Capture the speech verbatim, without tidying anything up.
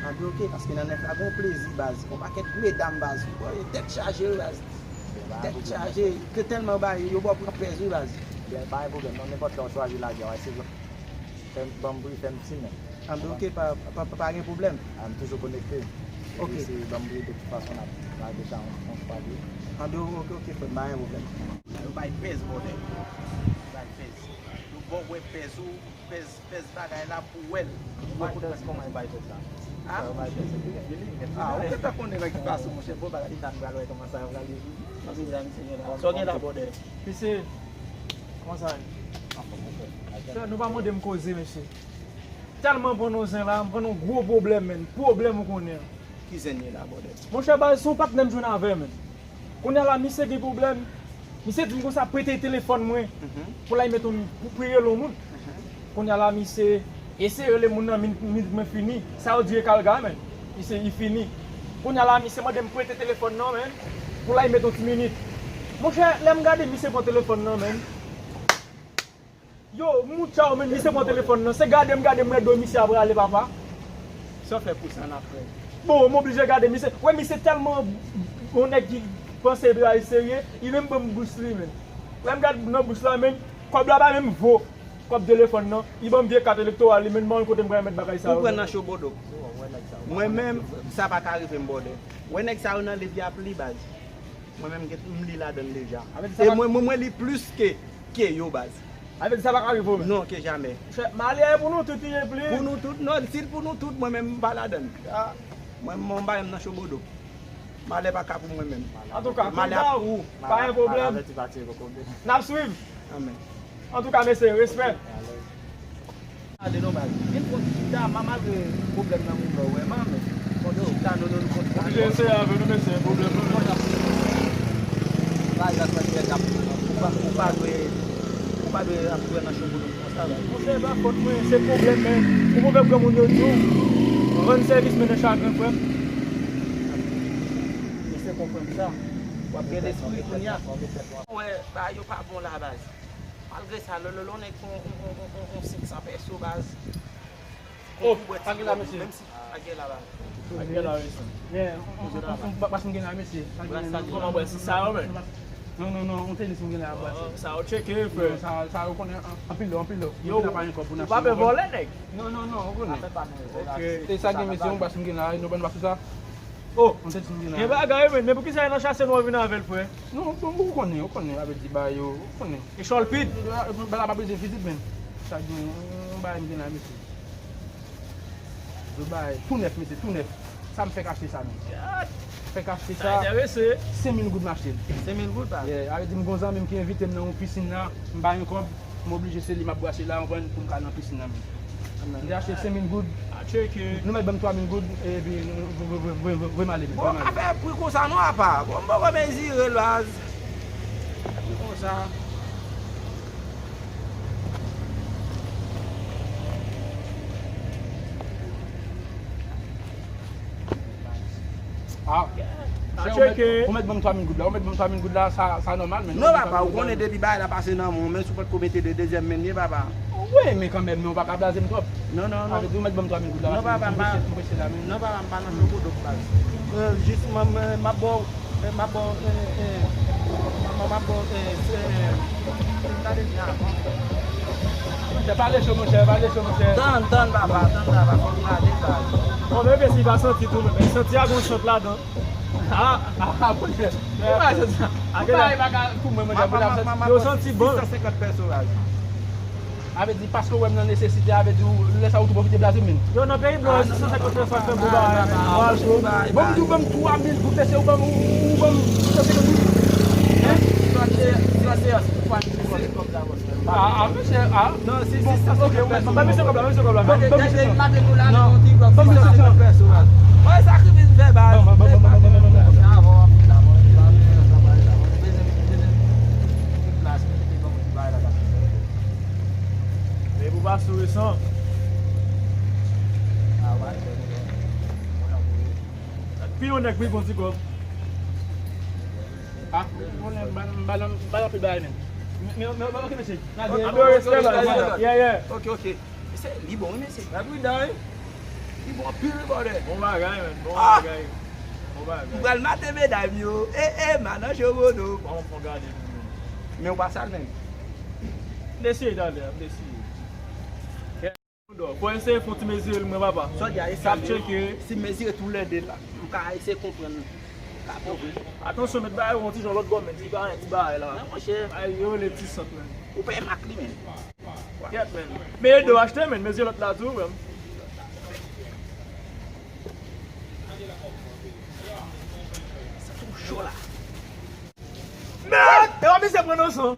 Anben oke, paske nan nèf la gen yon plezi baz. Yon pakèt medam baz. Tèt chaje wi baz. Tèt chaje. Ke tèlman bay yo ba w pran pèz wi baz. Byen, pa gen pwoblèm non, nenpòt lè w chwazi lage a, w a eseye fè m, ban m bri, fè m ti men. Anben oke, pa, pa, pa, pa gen pwoblèm. A, m toujou konekte. Ok. Epi si ban m bri de tout fason n ap lage sa yon, yon fwa de. Anben oke, oke, frè m, pa gen pwoblèm. Yo bay pèz, brother. Yo bay pèz. Yo ba w wè pèz ou, pèz, pèz bagay la pou w wè l. Ou wè kout pèz kòman yo bay pèz la. A? Yo bay pèz, se byen. A, ou gentan konnen nan ki fason, monchè, bon bagay. Pita m pral wè kòman sa yo pral ye. Sa w gen la, brother? Mesye, kòman sa ye? Anfòm, monchè. Frè, nou pa mande m koze, mesye. Tèlman pran nou zen la, m pran nou gwo pwoblèm, menn. Pwoblèm ou konnen an. Ki zen ye la, brother? Monchè, baz, se yon patnè m jwenn avè, menn. Kounye a la, misye gen pwoblèm. Misye di m konsa, prete telefòn mwen pou l al met yon, pou, pou rele yon moun. Kounye a la, misye eseye rele moun nan, min-, minit mwen fini. Sa yo di rekalga, menn. Misye, li fini. Kounye a la, misye mande m prete telefòn nan, menn, pou l al met yon ti minit. Monchè, lè m gade misye pran telefòn nan, menn. Yo, moucha, menn, misye pran telefòn nan. Se gade m, gade m, wè do misye ap rale, papa. Sa w fè pou sa n ap fè? Bon, m oblije gade misye. Wè, misye tèlman yon nèg ki panse bagay serye, li menm ban m bous li, menn. Lè m gade nan bous la, menn, kòb la pa menm vo kòb telefòn nan. Li ban m vye kat elektoral li, menn, m pa konn kote m pral met bagay sa yo. Pou pran nan chobodo. Mwen menm, sa pa ka rive m, brother. Wè nèg sa yo nan liv y ap li, baz. Mwen menm, m li ladan l deja. E mwen, mwen, mwen li plis ke, ke yo, baz. Sa vle di sa pa ka rive w menm? Non, ke jamè. Chè, malè pou nou tout li ye plis. Pou nou tout, non, si l pou nou tout, mwen menm, m pa ladan l. A, mwen, mwen, m pa menm nan chobodo. Malè pa ka pou mwen menm. Antouka, malè ap pou ou. Pa gen pwoblèm. N ap swiv. Amèn. Antouka, mesye, respè. Ale non, baz. Vin pran ti chita, ma, malgre pwoblèm nan moun nan, wè, man, men, pran ti chita, non, non, nou kontinye. Oblije eseye avè nou, mesye, pwoblèm nou, non. Bagay la, sa, ou pa, ou pa dwe, ou pa dwe ap jwe nan show pou nou konsa, non. Monchè, e pa fòt mwen, se pwoblèm, men, pou pwoblèm granmoun yo di w, rann sèvis mennen chagren, frè m. Mesye konprann sa. W ap gen lespri kounye a. Wè, bagay yo pa bon la, baz. Malgre sa, lè, lè, lè w nèg fè yon, yon, yon, yon, yon senk san pèso, baz. Oh, pa gen la, mesye. Menm si pa gen la, baz. Pa gen la, mesye. Yeah, on, on, on, on, on, pa, pa gen la, mesye. Kòman, bwè, se sa yo, men? Non, non, non, on tenis m gen la, bwè. Oh, sa yo tcheke, frè. Non, sa, sa yo konnen an, anpil lò, anpil lò. Yo, ou pa pè vòlè, nèg? Non, non, non, ou konnen. Ok. E sa gen, mesye, yon bas m gen la, nou ban bas sa. Oh, gen bagay, men, men poukisa nan chase nou vin avè l, frè? Non, bon, ou konnen, ou konnen, sa vle di bagay yo, ou konnen. E chòlpit? Bagay la pa bezwen fizik, men. Sa gen, yon bagay m gen la, mesye. Yon bagay tou nèf, mesye, tou nèf. Sa m fèk achte sa, men. Fèk achte sa, senk mil goud m achte l. Senk mil goud, pa? Yeah, sa vle di m gon zanmi m ki envite m nan yon pisin la, m pa gen kòb. M oblije se li m ap brase la, ou konprann, pou m ka nan pisin nan menm. M te achte senk mil goud. Nou mèt ban m twa mil goud, epi nou voye m ale, voye m ale. Bon, afè pri konsa non, apa. Bon, m poko mezire l, baz. Pri konsa. Ah. Ou mèt, ou mèt ban m twa mil goud la, ou mèt ban m twa mil goud la, sa, sa nòmal, men. Non, papa, ou konnen depi bagay la pase nan men w, menm si w potko mete de dezyèm men l ye, papa. Wi, men kanmenm, men ou pa ka blaze m twòp. Non, non, non. Sa vle di ou mèt ban m twa mil goud la, non, papa, m pa, m prese la, men. Non, papa, m pa nan show pou dòk, baz. Euh, jis, m, m, m ap ba w, euh, m ap ba w, euh, euh, m, m ap ba w, euh, se, euh, Gade byen avan. Monchè, pale cho, monchè, pale cho, monchè. Tann, tann, papa, tann, papa, fò m gade, baz. Bon, men, si pa santi tou, men santi a gon chòt ladan. Ah, ah, ah, monchè. Ou pa santi sa. Ou pa, e pa ka pou mwen, monchè, pou la santi. Yo santi bon. Sis san senkant pèso, baz. Sa vle di, paske ou wè m nan nesesite, sa vle di, ou, lè sa ou tou pwofite blaze m, men. Yo, nan peyi blan, sis san senkant pèso ap fè bon bagay, men. Bon, m di w ban m twa mil goud, mesye, ou ban m, ou, ou ban m sis san senkant goud. Hein? Trant, trant, trant, trant, trant, Ah, ah, mesye, ah. Non, se, se sa, ok, ou mèt ban misye kòb la, ban misye kòb la. Ban misye kòb la. Non, ban misye kòb la. Mwen, sakrifis m fè, baz. Ban, ban, ban. Men pou pa souri san. Pi yon nèg, pi bon ti kòb. Ah, konnen, m pa nan, m pa nan, m pa nan anpil bagay, men. Men, men, men, ok, mesye. N a gen respè la. Yeah, yeah. Ok, ok. Mesye, li bon, wi, mesye. Mwen pridan, wi. Li bon anpil wi brother. Bon bagay, man. Bon Ah. Bagay. Bon bagay. Ou pral mate medam yo. E e manan chobodo. Bon, fon gade pou nou. Men ou pa sal menm. M eseye talè, m eseye. Fò eseye fon ti mezire l mwen papa. Sòdya e Al sal tcheke. Si mezire tou lè de la. Ou ka eseye konprann. Ka konprann. Atansyon, met bagay yon ti jan lòt bò, men ti bagay, ti bagay la. Nan monchè. Ay, yo le ti sant, men. Ou peye mak li men. Yèt, men. Men ede w achte, men. Mezire lòt la tou, men. Sa tou cho la. Men! E w ap eseye pran nan san.